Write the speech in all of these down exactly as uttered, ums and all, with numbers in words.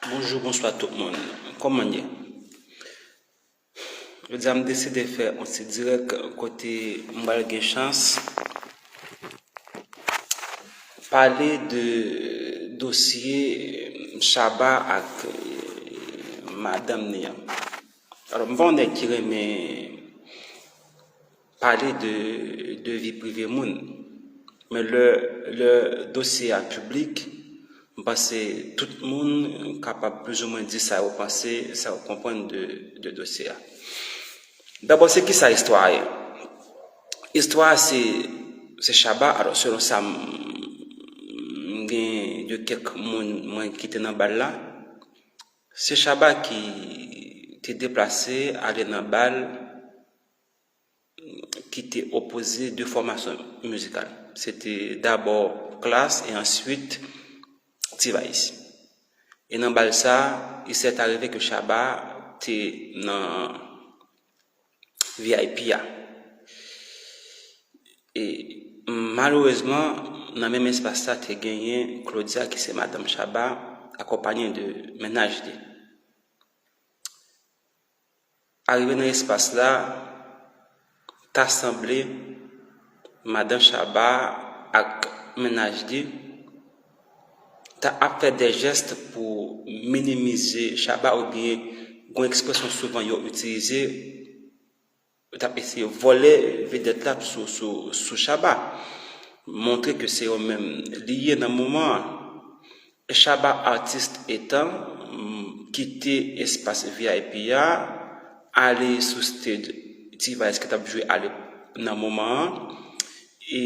Bonjou, bonswa tout moun. Kòman n ye? Jodi a m deside fè yon ti dirèk kote m pral gen chans pale de dosye Shabba ak madanm ni an. Alò, m pa yon nèg ki renmen pale de, de vi prive moun. Men lè, lè dosye a piblik, m panse tout moun kapab plizoumwen di sa yo panse, sa yo konprann de, de dosye a. Dabò, se kisa istwa a ye? Istwa a se, se Shabba. Alò, selon sa m, m gen de kèk moun mwen ki te nan bal la, se Shabba ki te deplase ale nan bal ki te opoze de fòmasyon mizikal. Se te dabò Klass e answit T-Vice. E nan bal sa, il s'est arrivé que Shabba te nan V I P a. E malerezman, nan menm espas sa, te genyen Claudia, ki se madanm Shabba, akonpaye de mennaj li. Arive nan espas la, ta sanble madanm Shabba ak mennaj li ta ap fè de jès pou minimize Shabba, oubyen gon ekspresyon souvan yo itilize, yo t ap eseye vòlè vedèt la sou, sou, sou Shabba. Montre ke se yo menm li ye nan moman an. Shabba, artist etan, m, kite espas V I P a, ale sou stage T-Vice ki t ap jwe ale nan moman an. E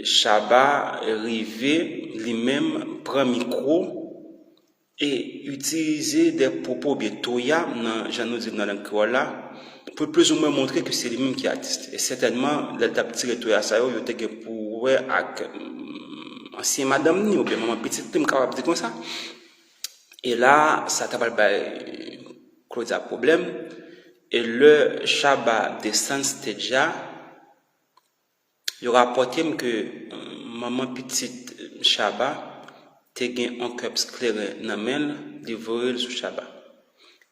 Shabba rive, li menm, pran mikwo e itilize de pwopo oubyen toya, nan jan nou di l nan lang kreyòl la, pou l plizoumwen montre ke se li menm ki atis. E sètènman, lè l t ap tire toya sa yo, yo te gen pou wè ak, mm, ansyen madanm ni oubyen manman pitit li, m kapab di konsa. E la, sa ta pral bay Claudia pwoblèm. E lè Shabba desann stage a, yo rapòte m ke, mm, manman pitit Shabba te gen yon kèps kleren nan men l, li voye l sou Shabba.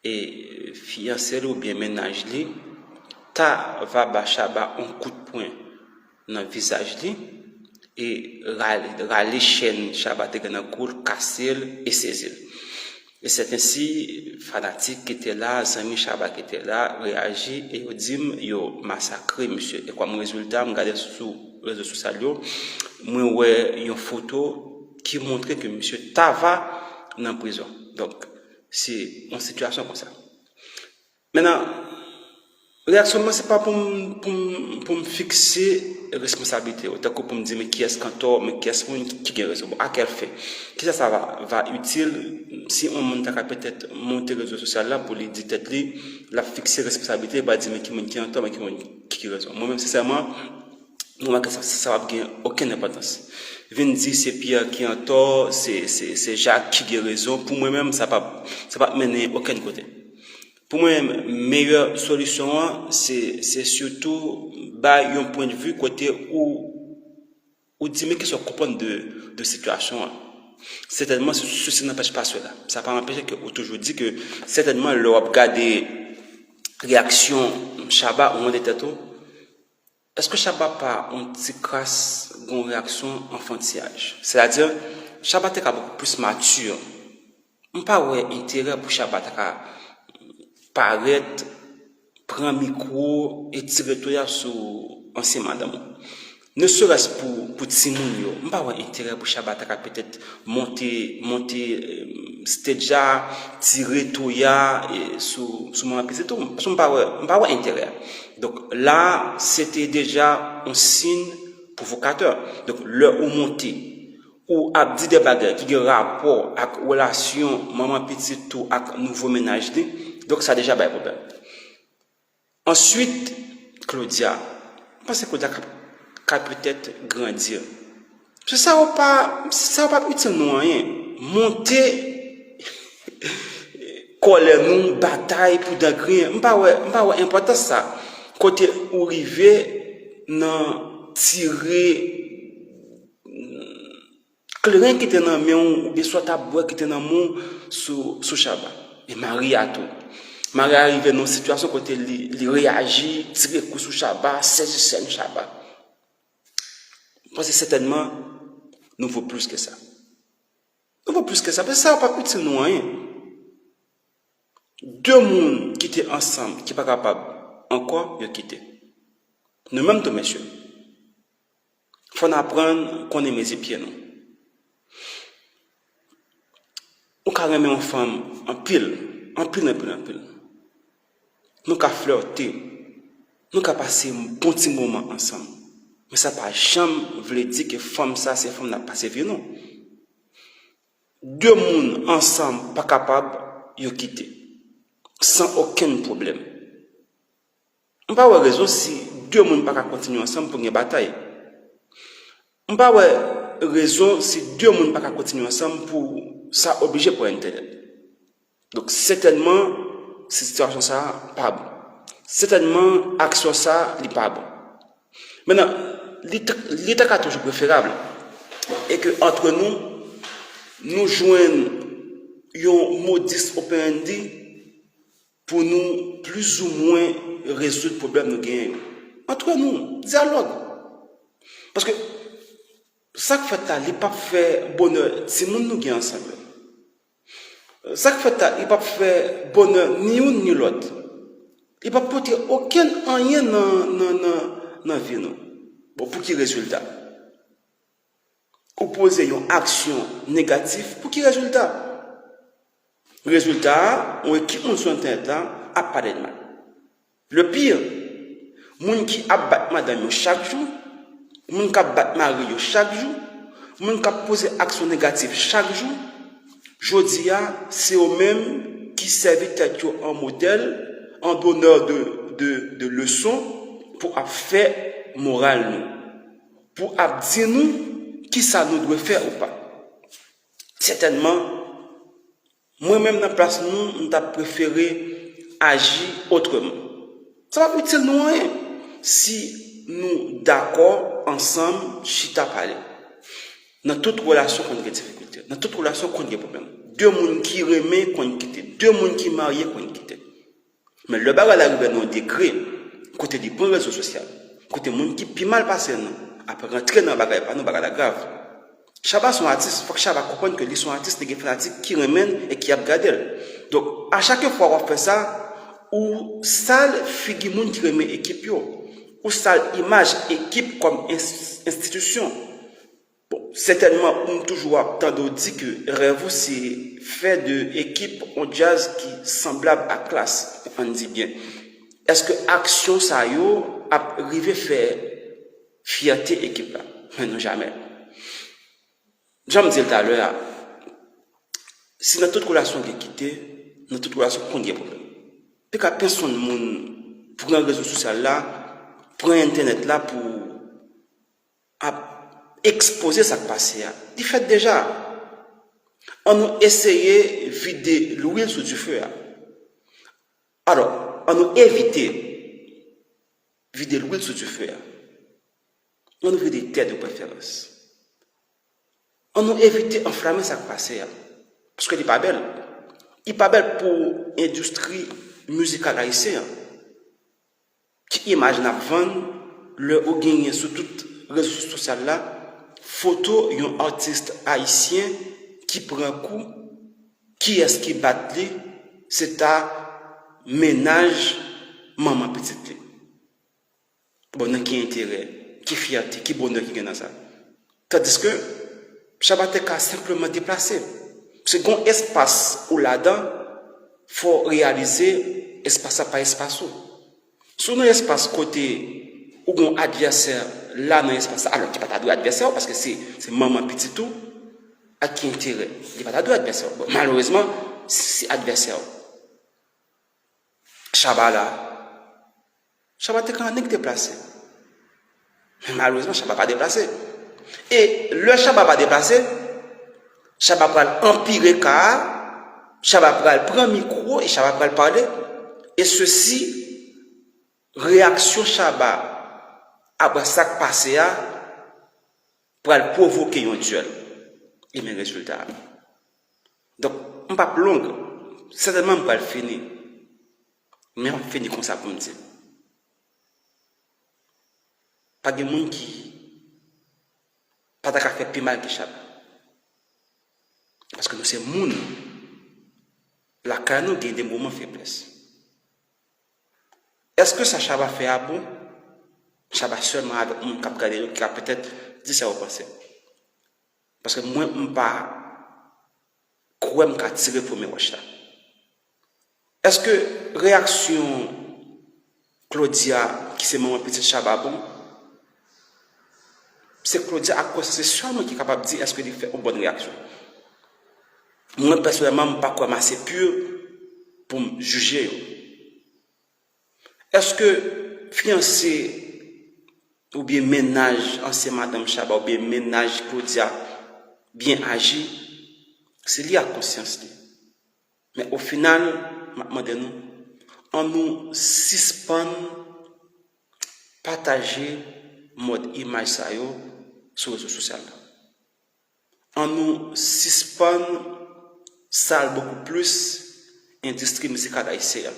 E fiyanse l oubyen mennaj li ta va ba Shabba yon kout pwen nan vizaj li e rale, rale chèn Shabba te gen nan kou l, kase l e sezi l. E c'est ainsi, fanatik ki te la, zanmi Shabba ki te la, reyaji e yo di m yo masakre misye. E kòm rezilta, m gade sou rezo sosyal yo, mwen wè yon foto ki montre ke misye ta va nan prizon. Donk, se yon sitiyasyon konsa. Mentnan, reyaksyon mwen, se pa pou m, pou m, pou m fikse responsablite yo, tankou pou m di, men kiyès k antò, men kiyès moun ki gen rezon. Bon, à quelle fin? Kisa sa va, va itil si yon moun ta ka petèt monte rezo sosyal la pou li di tèt li, l ap fikse responsablite, li pral di, men ki moun ki antò, men ki moun ki gen rezon. Mwen menm, sensèman, mwen wè ke sa, sa p ap gen okenn enpòtans. Vin di se Pierre ki antò, se, se, se Jacques ki gen rezon. Pou mwen menm, sa p ap, sa p ap mennen okenn kote. Pou mwen, meyè solisyon an, se, se sitou bay yon pwennvi kote ou, ou di, men kisa w konprann de, de sitiyasyon an. Sètènman, se, ceci n'empêche pas cela. Sa pa anpeche ke ou toujou di ke, sètènman, lè w ap gade reyaksyon Shabba, ou mande tèt ou, èske Shabba pa yon ti kras gon reyaksyon anfantiyaj? Sètadi, Shabba te ka bokou plis mati. M pa wè enterè pou Shabba ta ka parèt, pran mikwo e tire toya sou ansyen madanm ou. Ne serait-ce pou, pou timoun yo, m pa wè enterè pou Shabba ta ka petèt monte, monte, eh, stage a, tire toya, eh, sou, sou manman pitit ou. Paske m pa wè, m pa wè enterè a. Donk, la, se te deja yon siy pwovokatè. Donk, lè ou monte, ou ap di de bagay ki gen rapò ak relasyon manman pitit ou ak nouvo mennaj li, donk sa deja bay pwoblèm. Answit, Claudia, m panse Claudia ka, ka petèt grandi. Se sa yo pa, se sa yo p ap itil nou anyen. Monte kòlè nou, batay pou dan griyen. M pa wè, m pa wè enpòtans sa. Kote ou rive nan tire, kleren ki te nan men w, oubyen swa tab bwè ki te nan men w sou, sou Chaba. E Maria tou. Maria rive nan yon sitiyasyon kote li, li reyaji, tire kou sou Chaba, sezi sèn Chaba. Mwen panse sètènman, nou vo plis ke sa. Nou vo plis ke sa, paske sa yo p ap itil nou anyen. De moun ki te ansanm, ki pa kapab ankò, yo kite. Nou menm tou, mesye. Fò n aprann konnen mezi pye nou. Ou ka renmen yon fanm anpil, anpil, anpil, anpil. Nou ka flète, nou ka pase yon bon ti moman ansanm. Men sa pa janm vle di ke fanm sa se fanm n ap pase vi nou. De moun ansanm pa kapab, yo kite. San okenn pwoblèm. M pa wè rezon si de moun pa ka kontinye ansanm pou gen batay. M pa wè rezon si de moun pa ka kontinye ansanm pou sa oblije pran entènèt. Donk, sètènman, sitiyasyon sa a pa bon. Sètènman, aksyon sa a, li pa bon. Mentnan, li t-, li ta ka toujou preferab e ke antre nou, nou jwenn yon modus operandi pou nou plizoumwen rezoud pwoblèm nou genyen yo. Antre nou, dyalòg. Paske sa k fèt la, li p ap fè bonè timoun nou gen ansanm yo. Sa k fèt la, li p ap fè bonè ni youn ni lòt. Li p ap pote okenn anyen nan, nan, nan, nan vi nou. Bon, pou ki rezilta? Ou poze yon aksyon negatif, pou ki rezilta? Rezilta a, yon ekip moun sou entènèt la ap pale l mal. Le pire, moun ki ap bat madanm yo chak jou, moun k ap bat mari yo chak jou, moun k ap poze aksyon negatif chak jou, jodi a, se yo menm ki sèvi tèt yo an modèl, an donneur de, de, de leçon pou ap fè moral nou, pou ap di nou kisa nou dwe fè ou pa. Sètènman, mwen menm nan plas nou, m t ap prefere aji otreman. Sa p ap itil nou anyen si nou dakò ansanm chita pale. Nan tout relasyon konn gen difikilte, nan tout relasyon konn gen pwoblèm. De moun ki renmen konn kite, de moun ki marye konn kite. Men lè bagay la rive nan yon degre kote li pran rezo sosyal, kote moun ki pi mal pase nou ap rantre nan bagay pa nou, bagay la grav. Chaba se yon atis, fòk Chaba konprann ke li se yon atis, li gen fanatik ki renmen l e ki ap gade l. Donk, a chak fwa w ap fè sa, ou sal figi moun ki renmen ekip yo. Ou sal imaj ekip kòm ins-, enstitisyon. Bon, sètènman, ou m toujou ap tande w di ke rèv ou se fè de ekip yon djaz ki sanblab a Klass, ann di byen. Èske aksyon sa yo ap rive fè fyète ekip la? Men non, jamè. Jan m di l talè a, si nan tout relasyon gen kite, nan tout relasyon konn gen pwoblèm. P K pèsonn moun pran rezo sosyal la, pran entènèt la pou ap ekspoze sa k pase a. Li fèt deja. An nou eseye vide lwil sou dife a. Alò, an nou evite vide lwil sou dife a. An nou vide tè de preferans. An nou evite anflamen sa k pase a. Paske li pa bèl. Li pa bèl pou endistri mizikal ayisyen an. Ki imaj n ap vann lè ou genyen sou tout rezo sosyal la foto yon atis ayisyen ki pran kou, kiyès ki bat li, se ta mennaj manman pitit li. Bon, nan ki enterè, ki fyète, ki bonè ki gen nan sa? Tandiske Chaba te ka senpleman deplase. Se gon espas ou ladan, fò w reyalize espas la pa espas ou. Si w nan espas kote ou gon advèsè la nan espas la, alò ki pa ta dwe advèsè w, paske se, se manman pitit ou, ak ki enterè? Li pa ta dwe advèsè w. Bon, malerezman, se advèsè w. Chaba la, Chaba te ka annik deplase. Men malerezman, Chaba pa deplase. E lè Chaba pa deplase, Chaba pral anpire ka a, Chaba pral pran mikwo e Chaba pral pale. E sesi, reyaksyon Chaba apre sa k pase a pral pwovoke yon dyèl. E men rezilta a. Donk, m p ap long, sètènman m pral fini. Men m ap fini konsa pou m di. Pa gen moun ki pa ta ka fè pi mal ke Shabba. Paske nou se moun. Lakay nou gen de moman feblès. Èske sa Shabba fè a bon? Shabba sèlman avèk moun k ap gade yo ki ka petèt di sa yo panse. Paske mwen, m pa kwè m ka tire premye wòch la. Èske reyaksyon Claudia, ki se manman pitit Shabba, bon? Se Claudia ak Kòs se sèlman ki kapab di èske li fè yon bòn reyaksyon. Mwen, pèsonèlman, m pa kwè m ase pur pou m jije yo. Èske fiyanse oubyen mennaj ansyen madanm Shabba oubyen mennaj Claudia byen aji? Se li ak konsyans li. Men o final, m ap mande nou, ann nou sispann pataje mòd imaj sa yo sou rezo sosyal la. Ann nou sispann sal bokou plis endistri mizikal ayisyen an.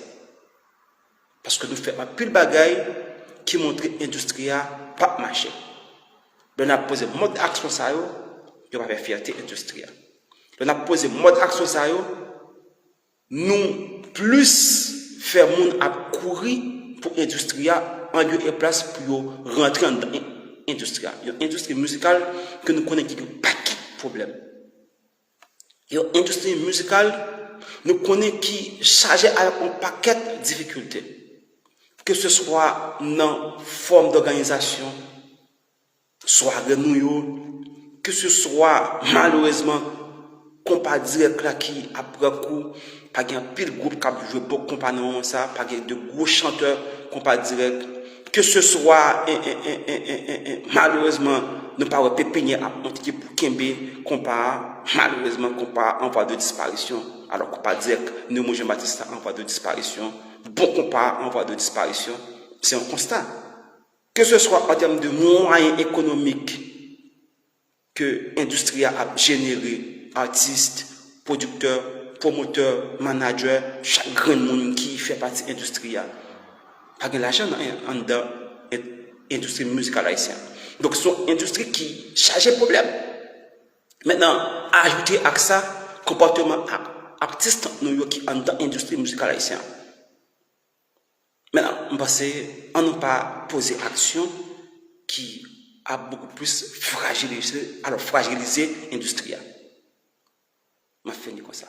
Paske nou fè anpil bagay ki montre endistri a p ap mache. Lè n ap poze mòd aksyon sa yo, yo pa fè fyète endistri a. Lè n ap poze mòd aksyon sa yo, nou plis fè moun ap kouri pou endistri a, an lye e plas pou yo rantre anndan en-, endistri a. Yon endistri mizikal ke nou konnen ki gen yon pakèt pwoblèm. Yon endistri mizikal nou konnen ki chaje avèk yon pakèt difikilte. Ke se swa nan fòm dòganizasyon, sware nou yo, ke se swa malerezman konpa dirèk la ki ap pran kou, pa gen anpil gwoup k ap jwe bon konpa nan moman sa, pa gen de gwo chantè konpa dirèk, ke se swa en, en, en, en, en, en, malerezman nou pa wè pepenyè ap monte ki pou kenbe konpa a, malerezman konpa a an vwa de disparisyon, alò konpa dirèk Nemo Jean Baptiste la an vwa de disparisyon, bon konpa a an vwa de disparisyon, se yon konsta. Ke se swa an tèm de mwayen ekonomik ke endistri a ap jenere, atis, pwodiktè, pwomotè, manadjè, chak grenn moun ki fè pati endistri a. Pa gen lajan nan, anndan en-, endistri mizikal ayisyen an. Donk, se yon endistri ki chaje pwoblèm. Mentnan, ajoute ak sa, konpòteman a-, atis nou yo ki anndan endistri mizikal ayisyen an. Mentnan, m panse, ann nou pa poze aksyon ki ap bokou plis frajilize, alò, frajilize endistri a. M ap fini konsa.